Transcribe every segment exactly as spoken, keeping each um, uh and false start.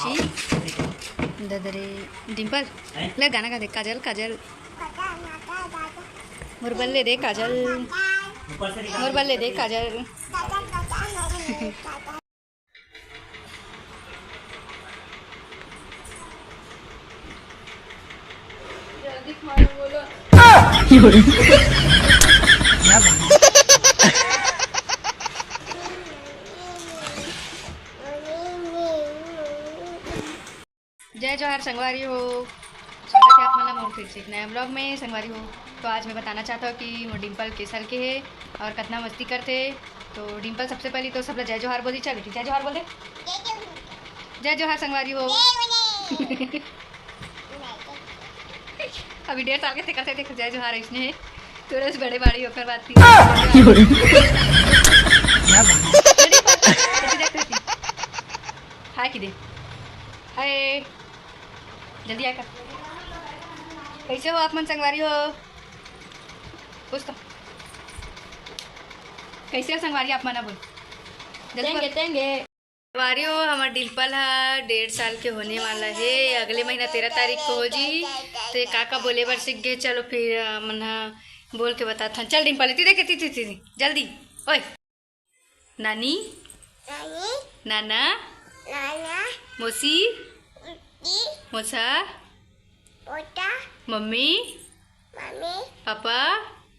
जी। दे दे रे डिम्पल, ले गाना गा दे। काजल, काजल, मोर बर ले दे काजल, मोर बर ले दे काजल। जल्दी खाना बोलो। जय जोहार संगवारी हो, स्वागत है आप मन ला मोर फिर से एक नया ब्लॉग में। संगवारी हो, तो आज मैं बताना चाहता हूँ कि मोर डिम्पल के साल के है और कितना मस्ती करते। तो डिम्पल, सबसे पहले तो सब ला जय जोहार बोल दी। चल बेटी, जय जोहार बोल दे। जय जोहार संगवारी हो। अभी डेढ़ साल के थे करते, देख जय जोहार इसने है, थोड़ा से बड़े बाड़ी होकर बात की। हाय की दे। हाय। जल्दी आकर। कैसे हो आप मन संगवारी हो? कुछ तो। कैसे हो संगवारी आप मन बोल। जल्दी तेंगे, बोल। तेंगे। संगवारी हो, हमार डिम्पल हा डेढ़ साल के होने वाला है। अगले महीना तेरह तारीख को हो जी। तो ये काका बोले बर सीख गए। चलो फिर, अ, मन हा बोल के बताथन। चल डिम्पल, इति देख, इति, इति, इति, जल्दी। ओए। नानी। नानी। नाना। नाना। मोसी। मोसी। मोसा। मोसा। मम्मी। मम्मी। पापा।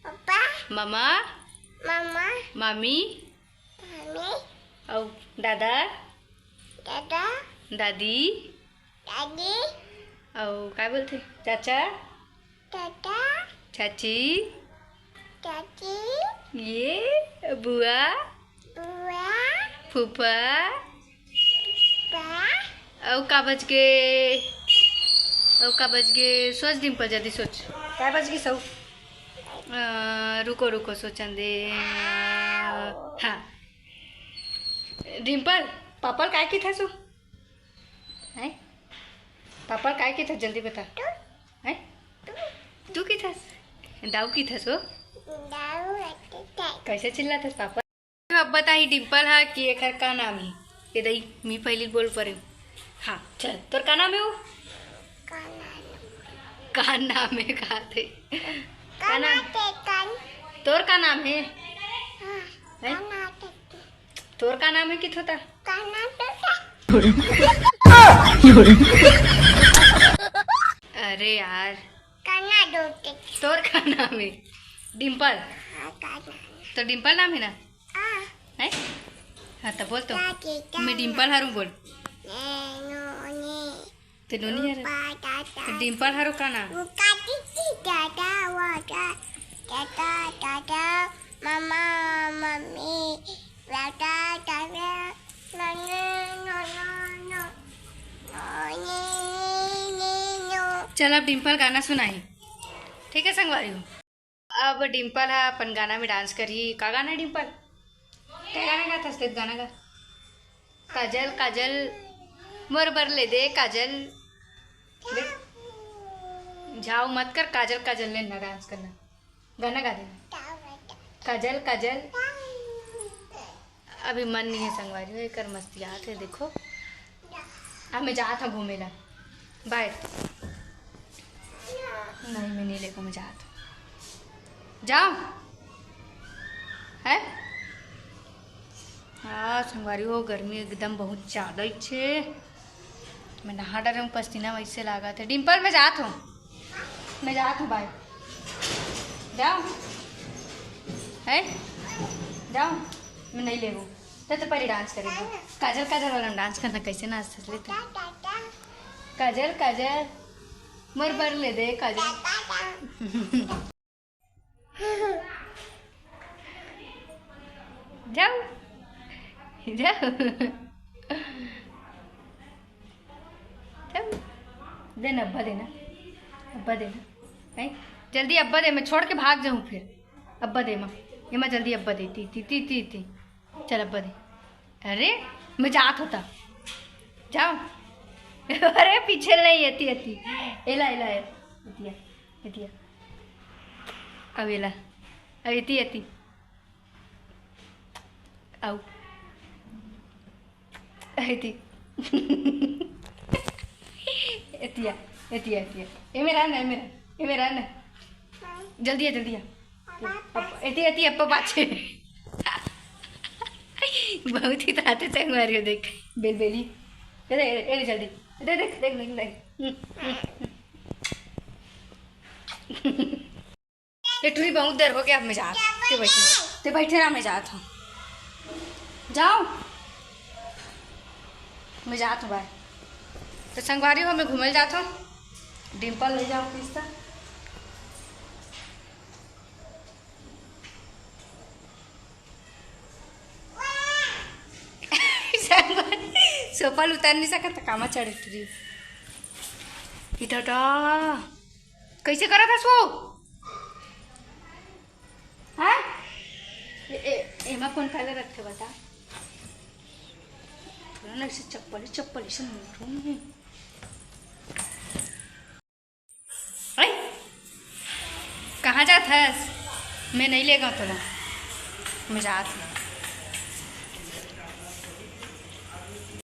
पापा। मामा। मामा। मामी। मामी। अउ दादा। दादा। दादी। दादी। अउ का बोलथे? चाचा। चाचा। चाची। चाची। ये बुआ। बुआ। फूफा। फूफा। अउ का बच गे? अउ का बच गे? सोच डिम्पल, जल्दी सोच। का बच गे सौ? अ, रुको, रुको, सोचन दे। हाँ। डिम्पल, पापा ल काय किथस ओ? हैं? पापा ल काय किथस, जल्दी बता। हैं? तू किथस? दाऊ किथस ओ? दाऊ किथस। कैसे चिल्लाथस पापा? अब बताही डिम्पल हा कि एखर का नाम हे? ये दई, मी पहली बोल परे हूँ। हाँ, चल, तोर का नाम हे ओ? का नाम हे? का नाम हे, का थे? का नाम? तोर का नाम हे? हाँ, हैं? का नाम हे? तोर का नाम हे किथों ता? का नाम हे? अरे यार। का नाम हे? तोर का नाम हे? डिम्पल। हाँ, का नाम हे? तो डिम्पल नाम हे ना? हाँ। हैं? हाँ, तो बोल तो। का, के, का मैं डिम्पल हरू बोल। ने, नो, ने। ते नोनी हरे। रूपा, टाटा। ते डिम्पल हरो का ना? वो काटी थी, टाटा, वाटा, टाटा, टाटा, मामा, मम्मी, टाटा, टाटा, नन्नू, नोनो, नो, नोनी, नीनू। चल, अब डिम्पल गाना सुनाही। ठीक है संगवारी हो। अब डिम्पल ह अपन गाना में डांस करही। का गाना हे डिम्पल? का गाना गाथस ते? गाना गा। काजल काजल मोर बर ले दे काजल। देख, झाव मत कर, काजल काजल ले ना डांस करना, गाना गा देना। काजल काजल। अभी मन नहीं है संगवारी हो, एकर मस्तियात है। देखो, अब मैं जात हूँ घूमे ला। बाय। नहीं, मैं नहीं लेको, मैं जात हूँ। जाओ। है? हाँ संगवारी हो, गर्मी एकदम बहुत ज़्यादा ही छे। मैं नहा डरे हूँ, पसीना वैसे लागत है। डिम्पल, मैं जात हूँ, मैं जात हूँ, बाय। जाओ, है, जाओ, मैं नहीं लेबो। तो, तो पहले डांस करेंगे, काजल काजल वाला डांस करना, कैसे नाचते थे। काजल काजल, मोर बर ले दे काजल। जाओ, जाओ, जाओ। देना अब्बा, देना अब्बा, देना। नहीं, जल्दी अब्बा दे, मैं छोड़ के भाग जाऊँ फिर। अब्बा दे माँ, ये माँ जल्दी अब्बा दे। ती, ती, ती, ती, ती। चल अब्बा दे। अरे, मैं जात होता। जाओ। अरे, पीछे नहीं, एती, एती। एला, एला, एला। एतिया, एतिया। अब एला। अब एती, एती। आऊ। एती। एतिया, एतिया, एतिया। ए मेरा ना, ए मेरा, ए मेरा ना। जल्दी आ, जल्दी आ। अप-, एतिया, एतिया, अप्पा पाछे। बहुत ही ताते चंगवारी हो देख। बेलबेली। ए दे, ए दे, जल्दी। दे, देख, देख, देख, देख। हम्म, हम्म, हम्म। ए टुरी, बहुत देर हो गया, अब मैं जात। ते बैठे, ते बैठे रहा, मैं जात हूँ। जाओ, मैं जात हूँ, बाय। तो संगवारी हो, मैं घूमे जात हूँ। डिम्पल ले जाओ किस्ता। संगवारी, सोपल उतार नहीं सकत, कामा चढ़े टुरी। इटा टा। कैसे करत हस वो? हाँ? ए, ए, एमा कौन पहले रखे बता? ना, इसे चप्पल, चप्पल, इसे मुंह में। ऐ, कहाँ जात हस? मैं नहीं लेगा तोला। मैं जात हूँ।